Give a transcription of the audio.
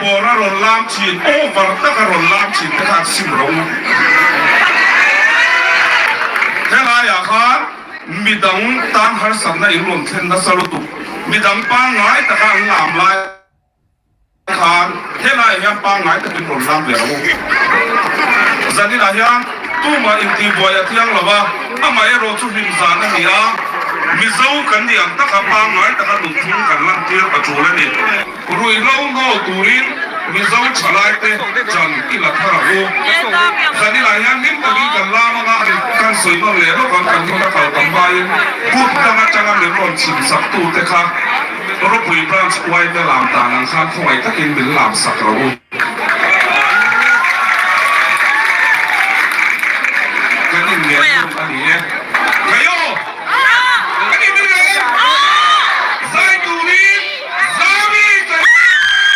bawr a rawn lam thin, over taka rawn lam thin te khan sim rawh u. Helaiah khan midang tan harsatna in rawn thlen nasa lutuk, midang pangngai taka an lam lai. Khan helaiah hian pangngai takin rawn lam ve rawh u. Zaninah hian tumah intihbuai a thiang lo va, amaherawh chu hlim zan a ni a, Mizo kan nih ang taka pangngai taka nunphung kan lantir a tul a ni. Ruihhlo hnawl turin Mizo thalaite chan i la thar ang u. Zaninah hian hlim takin kan lam anga kan sawi nawn leh lawk ang kan hun a kal tam hmain kut dang atanga min rawn chhimsak tute kha Ropui Branch uaite lam dan ang khan khawngaih takin min lam sak rawh u.